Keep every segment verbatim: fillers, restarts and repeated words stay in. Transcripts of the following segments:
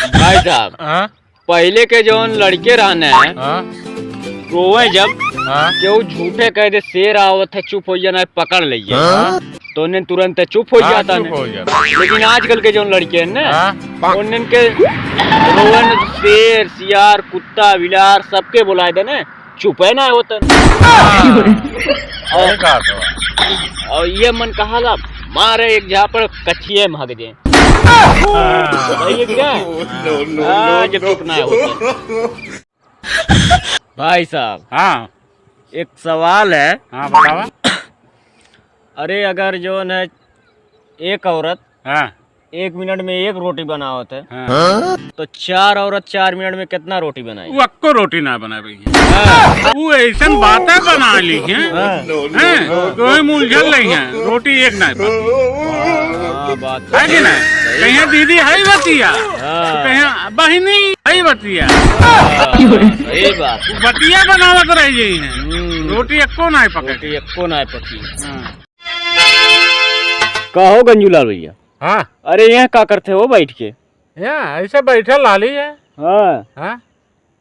भाई साहब, हाँ? पहिले के जौन लड़के रहने हैं, हाँ? रोवे जब, हाँ? केहू झूठे कह दे, "शेर आवत है, चुप हो जाना है, पकड़ लइए।" हाँ? तो उन्हें तुरंत चुप हो हाँ, जाता चुप ने। हो जाता। लेकिन आजकल के जौन लड़के हैं ना, हाँ? उन्हें के रोवन शेर, सियार, कुत्ता, बिलार सबके बुलाए देने, चुपे ना होते। हाँ। और, सही कहा तो। और ये मन कहा ला, मारे एक झापड़ कचिए में हग दे। हाँ। सही है क्या? हाँ, जब चुप ना होते। भाई साहब, हाँ। एक सवाल है। हाँ, बतावा। अरे, अगर जौन है, एक औरत हाँ। एक मिनट में एक रोटी बनावत है, हाँ। तो चार औरत चार मिनट में कितना रोटी बनाई? वो अक्को रोटी ना बना पाई है। हाँ। वो ऐसन बातें बना ली हैं, हाँ। हैं? तो हम उलझल रही हैं, रोटी एक ना पाती। हाँ, बात तो है कि ना? सही कहीं बात। दीदी है बतिया, हाँ। कहीं बहिनी है बतिया। हाँ, सही बात। बतिया बनावत रह गई हैं, हम्म। रोटी अक्को ना पके। रोटी अक्को ना पकी। हाँ। का हो गंजूलाल भैया? हाँ। अरे, यहाँ का करते हो बैठ के? यहाँ ऐसे बैठे लाली है। हाँ। हाँ।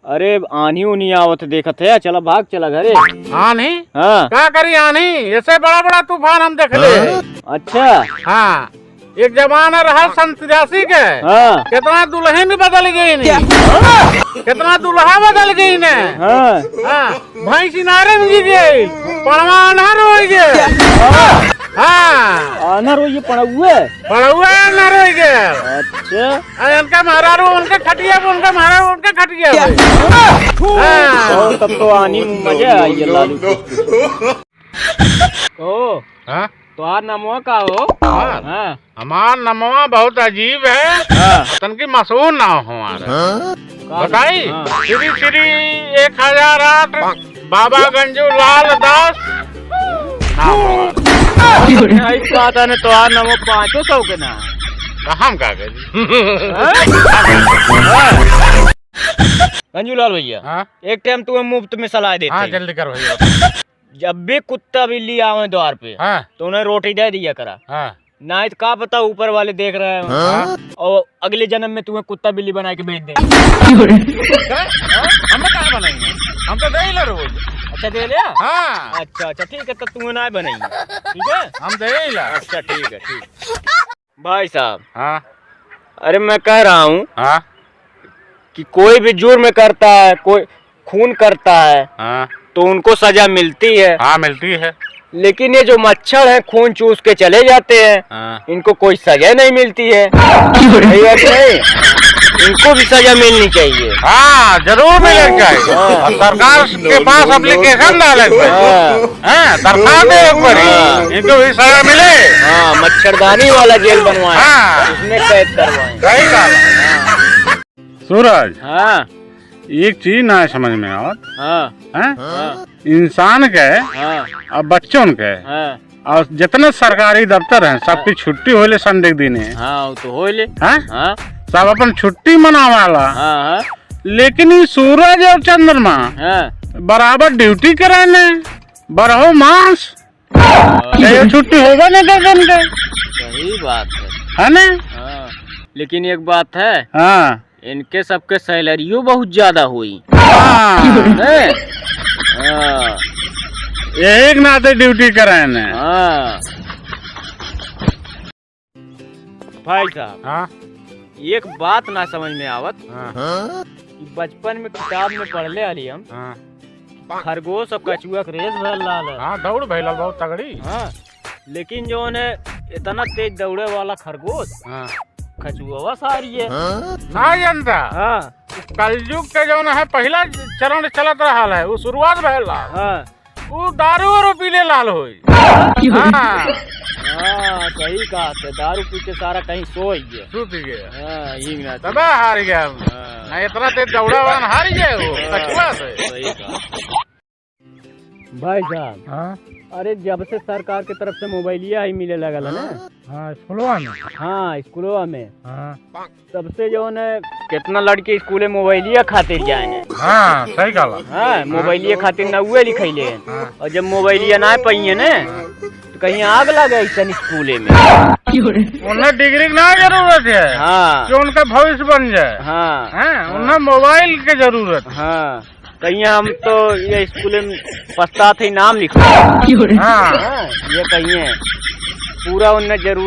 अरे, आन्ही उन्ही आवत देखत है, चला भाग चला घरे। आन्ही? हाँ। का करी आन्ही? ऐसे बड़ा बड़ा तूफान हम देख ले। अच्छा। हाँ। एक जमाना रहा सन तिरासी के। हाँ। कितना दुल्हन बदल गई ने। कितना दुल्हा बदल गई ने। हाँ। हाँ। भैंस इनारे में गिर गई, पड़वा अन्हर हो गए। हाँ। अन्हर हो गए, पड़ौए? पड़ौए अन्हर हो गए। अच्छा। अरे उनका मेहरारू उनके खटिया पे, उनका मेहरारू उनके खटिया पे। हाँ। और तब तो आनी मजा आई है लालू के। ओ, हाँ? तोहार नमवा का हो? हमार? हाँ। हमार नमवा बहुत अजीब है। हाँ। तनकी मशहूर नाम हमार। हाँ? का बताई? हाँ। श्री श्री एक हजार आठ बाबा गंजू लाल दास नाम हमार। नहीं, पता नहीं, तोहार नमवा पाँचों सौ के ना। तो हम का करी? हाँ? गंजू लाल भैया, हाँ? एक टाइम तुम्हें मुफ्त में सलाह देते हाँ, हैं। जल्दी कर भैया। जब भी कुत्ता बिल्ली आवे द्वार पे, हाँ। तो उन्हें रोटी दे दिया करा। हाँ। नाहीं तो का पता ऊपर वाले देख रहे हो। हाँ। और अगले जन्म में तुम्हें कुत्ता बिल्ली बना के भेज दें। हाँ? हमें कहाँ बनाएंगे? हम तो दे ही ला रोज। अच्छा, दे लिया? हाँ। अच्छा, अच्छा, ठीक है, तब तुम्हें ना बनाएंगे। ठीक है? हम दे ही ला। अच्छा, ठीक है, ठीक। भाई साहब। हाँ। अरे, मैं कह रहा हूँ हाँ। कि कोई भी जुर्म करता है, कोई खून करता है, हाँ। तो उनको सजा मिलती है। हाँ, मिलती है। लेकिन ये जो मच्छर हैं, खून चूस के चले जाते हैं, हाँ। इनको कोई सजा नहीं मिलती है। सही है कि नहीं? इनको भी सजा मिलनी चाहिए। हाँ, जरूर मिलनी चाहिए। हाँ। और सरकार के पास application डाले के पड़ी। हाँ। हाँ, दरखास्त दे एक बारी। हाँ। इनको भी सजा मिले। हाँ, मच्छरदानी वाला जेल बनवाएं, हाँ। उसमें कैद करवाएं। सही बात है। सूरज, हाँ। एक चीज ना समझ में आवत। हाँ। हैं? हाँ। इंसान के हाँ। और बच्चों के हाँ। और जितने सरकारी दफ्तर हैं, सबकी हाँ। छुट्टी होले Sunday के दिने। हाँ, वो तो होले। हैं? हाँ। सब अपन छुट्टी मनावाला। हाँ, हाँ। लेकिन ये सूरज और चंद्रमा हाँ। बराबर duty करेने, बारहो मास। हाँ। चाहे छुट्टी होबे नहीं करते इनके। सही बात है। है ना? हाँ। लेकिन एक बात है। हाँ। इनके सबके salaryओ बहुत ज्यादा होई। हाँ। हैं? हाँ। यही के नाते duty कराए ने। हाँ। भाई साहब, हाँ? एक बात ना समझ में आवत हाँ। कि बचपन में किताब में पढ़ले हली हम, हाँ। खरगोश और कछुआ के race भयल रहल है। हाँ, दौड़ भयल बहुत तगड़ी। हाँ, लेकिन जौन है इतना तेज दौड़े वाला खरगोश, हाँ। कछुआ सारी है। हाँ? ना जनता। हाँ। कलयुग के जौन है पहिला चरण चलत रहल है, वो शुरुआत भयल रहल। हाँ। वो दारू वारू पीले लाल होई। हाँ। हाँ, सही कहा थे, दारू पी के सारा कहीं सोई गया। सूत गया। हाँ, यही ना तबे हार गया हम। हाँ। ना इतना तेज दौड़ा वाला हार गया वो, हाँ, कछुआ से। सही कहा। भाई साहब, हाँ? अरे जब से सरकार के तरफ से मोबाइलिया ही मिले लगल है ना? हाँ, स्कूलवा में। हाँ, स्कूलवा में। हाँ। तब से जौन है, कितना लड़के स्कूले मोबाइलिया खातिर जाए हैं। हाँ, सही कहला। हाँ, मोबाइलिया खातिर नौवे लिखैले हैं। हाँ। और जब मोबाइलिया ना पाइए ना, हाँ। तो कहीं आग लगे ऐसन स्कूले में। क्यों रे? उन्हें डिग्री के ना जरूरत है हाँ। कि उनका भविष्य बन जाए। हाँ। हैं? हाँ। उन्हें मोबाइल के जरूरत है। हाँ। कहिए हम तो ये स्कूल में पछतात है, नाम लिखो। क्यों रे? हाँ। हाँ, ये कहिए पूरा उन्हें जरूर